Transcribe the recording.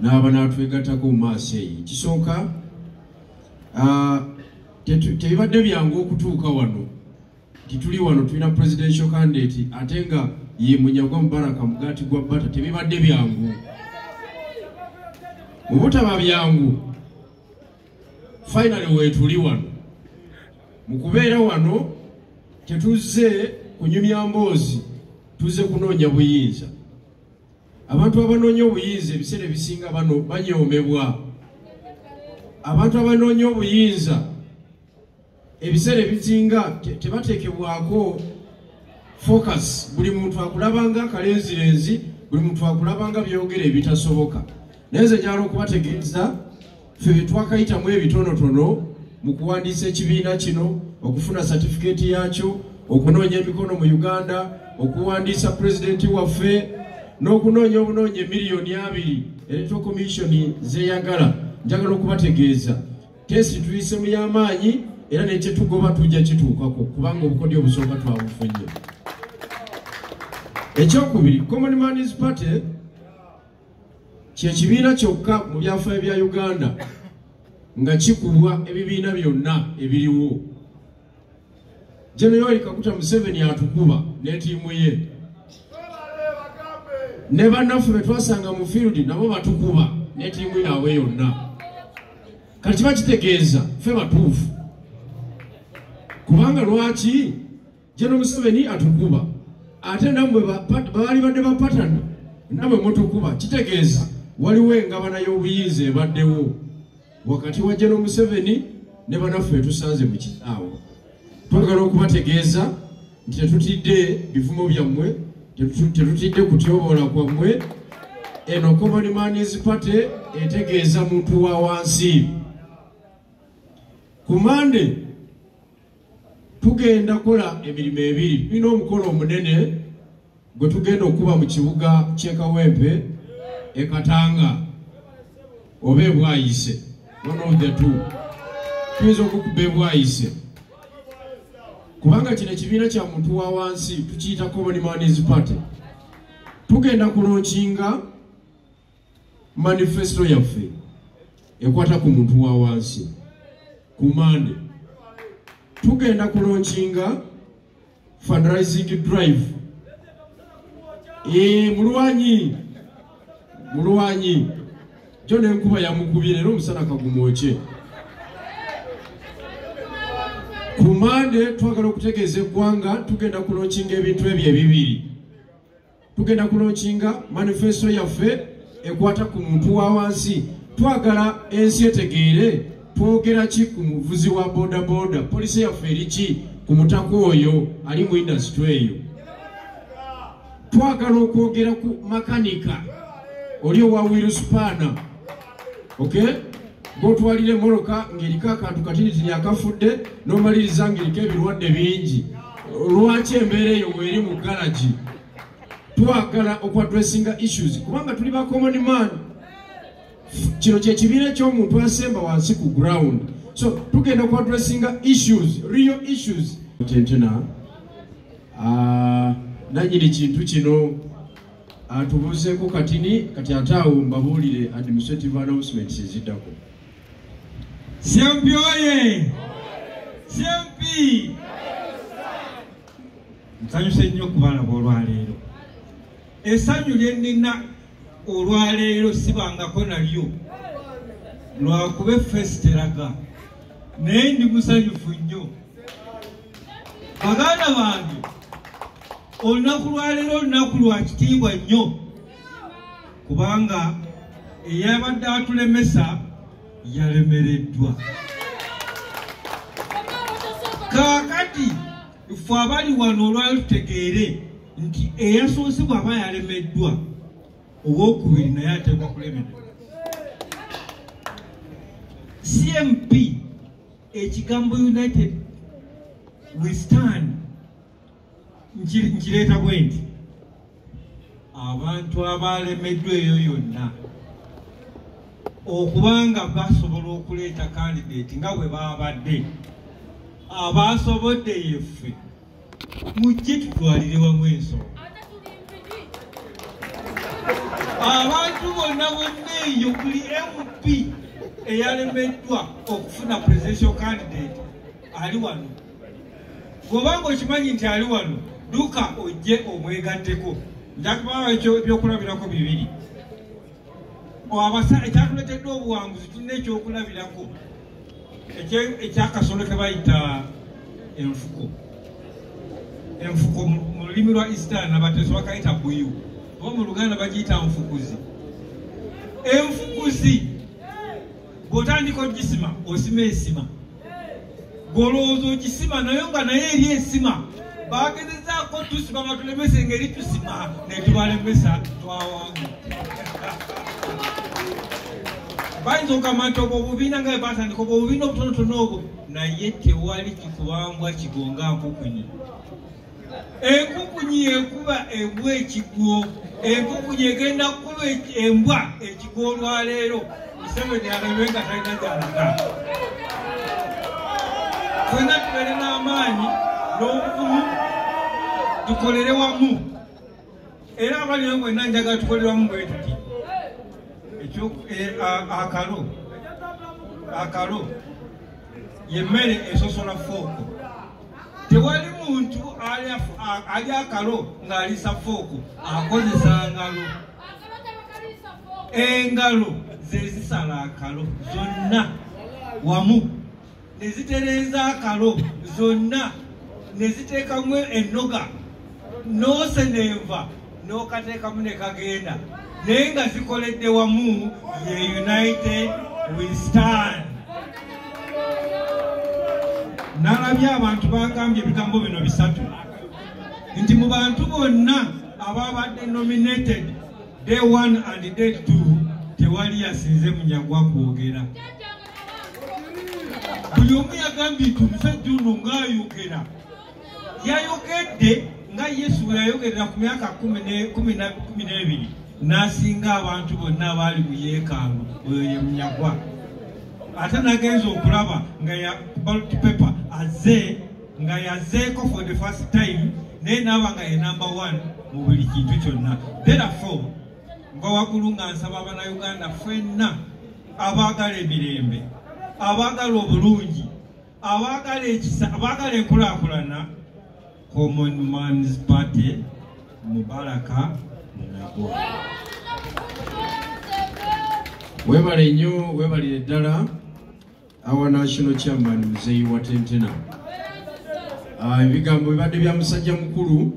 N'abanaatwegattako mu maaso eyo. Ekisooka, tebibadde byangu okutuuka wano. Tituli wano tulina presidential candidate ate nga ye Munyagwa Mubaraka mugaati gwa Bata, tebibadde byangu. Mu butaba byangu, finally weetuli wano. Mu kubeera wano tetuzze kunyumya mboozi, tuzze kunoonya buyinza. Abantu abanoonya obuyinza ebiseera ebisinga bano banyoomebwa. Abantu abanoonya obuyinza ebiseera ebisinga tebateekebwako focus. Buli muntu akulabanga akalenzirenzi, buli muntu akulabanga byogera ebitasoboka. Naye nze njagala okubategeeza ffe twakayitamu ebitonotono mu kuwandiisa ekibiina kino, okufuna satifikeeti yakyo, okunoonya emikono mu Uganda, okuwandiisa pulezidenti waffe, n'okunoonya obunoonya 2 million Electoral Commission zeeyagala. Njagala okubategeeza test tuyisemu y'amaanyi, era nekyetugoba tujja kituukako kubanga obukodyo obusooka twabufunye. Ekyokubiri, Common Man's Party kyekibiina kyokka mu byafaayo bya Uganda nga kikubwa ebibiina byonna ebiriwo. General Yoweri Kaguta Museveni atukuba n'etiimu ye, ne bannaffe be twasanga mu field nabo batukuba n'etiimu yaabwe yonna. Kati kiba kitegeeza ffe batuufu, kubanga lwaki General Museveni atukuba ate nammwe baali badde bapatana nammwe mutukuba? Kitegeeza waliwo engabana y'obuyinza ebaddewo wakati wa General Museveni ne bannaffe tusanze mu kisaawe. Twagala okubategeeza nti tetutidde bivumo byammwe, tetutidde kutyoboola kwammwe. Eno Common Man's Party etegeeza muntu wa wansi. Ku Mande tugenda kola emirimu ebiri. Tulina omukolo omunene gwe tugenda okuba mu kibuga ky'e Kawempe, e Katanga oba ebwayise, one of the two. Tuyinza okukuba ebwayise kubanga kino ekibiina kya muntu wa wansi, tukiyita Common Man's Party. Tugenda kulaunchinga manifesto yaffe ekwata ku muntu wa wansi. Ku Mande tugenda kulaunchinga fundraising drive. Mulwanyi mulwanyi jo nenkuba yamukubye era omusana kagumwokye. Ku Mande twagala okutegeeza eggwanga tugenda kulaunchinga ebintu ebyo ebibiri. Tugenda kulaunchinga manifesto yaffe ekwata ku muntu wa wansi. Twagala ensi etegeere twogera ki ku muvuzi wa bodaboda, policy yaffe eri ki ku mutaka oyo ali mu industry eyo. Twagala okwogera ku makanika oli owa wheel spanner, okay, gotwalira emmotoka ng'eriko akantu katinitini akafudde n'omaliriza ng'eriko ebirwadde bingi. Lwaki embeera eyo weeri mu garagi? Twagala okuaddressinga issues kubanga tuli ba common man. Kino kyekibiina eky'omuntu asemba wansi ku ground, so tugenda kuaddressinga issues, real issues. Tentena nanyini kintu kino atubuuzeeko katini kati, ate awo mbabuulire administrative announcements eziddako. CMP oye! CMP! Nsanyuse nnyo okubalaba olwaleero. Essanyu lye nnina olwaleero sibangako nalyo, lwakuba efeesi teraga, naye ndi musanyufu nnyo. Baganda bange, olunaku lwaleero olunaku lwa kitiibwa nnyo kubanga eyabadde atulemesa yalemereddwa. Kaakati ffe abali wano olwali tutegeere nti eyasoose bw'aba yalemeddwa, owokubiri naye ateekwa kulemererwa. CMP, ekigambo "United we stand" nkireeta bwe nti abantu abalemeddwa eyo yonna okubanga basobola okuleeta candidate nga bwe babadde abasobodde, yeffe mujje tutwalire wamu ensonga. Abantu bonna bonna eyo buli MP eyalemeddwa okufuna presidential candidate ali wano. Bw'obanga okimanyi nti ali wano, dduka ojje omwegatteko. Nja kubawa ebyokulabirako bibiri. Ekyatuleetedde obuwanguzi tulina ekyokulabirako ekyakasolo ke bayita enfuko. Enfuko mu lulimi lwa Eastern Abateeso bakayita buyu, oba mu Luganda bagiyita nfukuzi. Enfukuzi bw'otandika ogisima osima esima, bw'olowooza ogisima nayo nga naye eri esima. Bagezezaako tusima batulemese ngeri tusima ne tubalemesa twawangudde. Bayinza okugamba nti obwo obubiina nga bwe batandika obwo obubiina obutonotono obwo, naye tewali kikubambwa kigonga nkukunyi. Enkukunyi ekuba embwa ekigwo, enkukunyi egenda kukuba embwa ekigwo olwaleero. Museveni alabe nga talina gy'alaga. Ffenna tubeere n'amaanyi n'obuvumu, tukolere wamu. Era abali mwenna njagala tukolere wamu bwe tuti. Akalo yemmere esosola fooko. Tewali muntu ali akalo ng'alisa fooko, akozesa ngalo. Engalo ze zisala akalo zonna wamu, ne zitereeza akalo zonna, ne ziteekamu ennoga, n'osena enva n'okateekamu ne kagenda, naye nga zikoledde wamu. Ye United We Stand. Nalabye abantu bagambye ebigambo bino bisatu nti mu bantu bonna ababadde nominated day 1 and day 2 tewali yasinze Munyagwa kwogera. Buli omu yagambye nti omusajja ono ng'ayogera, yayogedde nga Yesu bwe yayogerera ku myaka 12 n'asinga abantu bonna abaali mu yeekaalu. Oyo ye Munyagwa. Ate nagenza okulaba nga ya ballot paper azze nga yazzeeko for the first time, naye naaba nga ye number 1 mu buli kintu kyonna. Therefore nva waggulu nga nsaba Abannayuganda ffenna abaagala emirembe, abaagala obulungi, abaagala ekisa, abaagala enkulaakulana, Common Man's Party, Mubaraka Munyagwa. Webale nnyo, webalire ddala our national chairman Muzeeyi Watentena. Ebigambo bibadde bya musajja mukulu.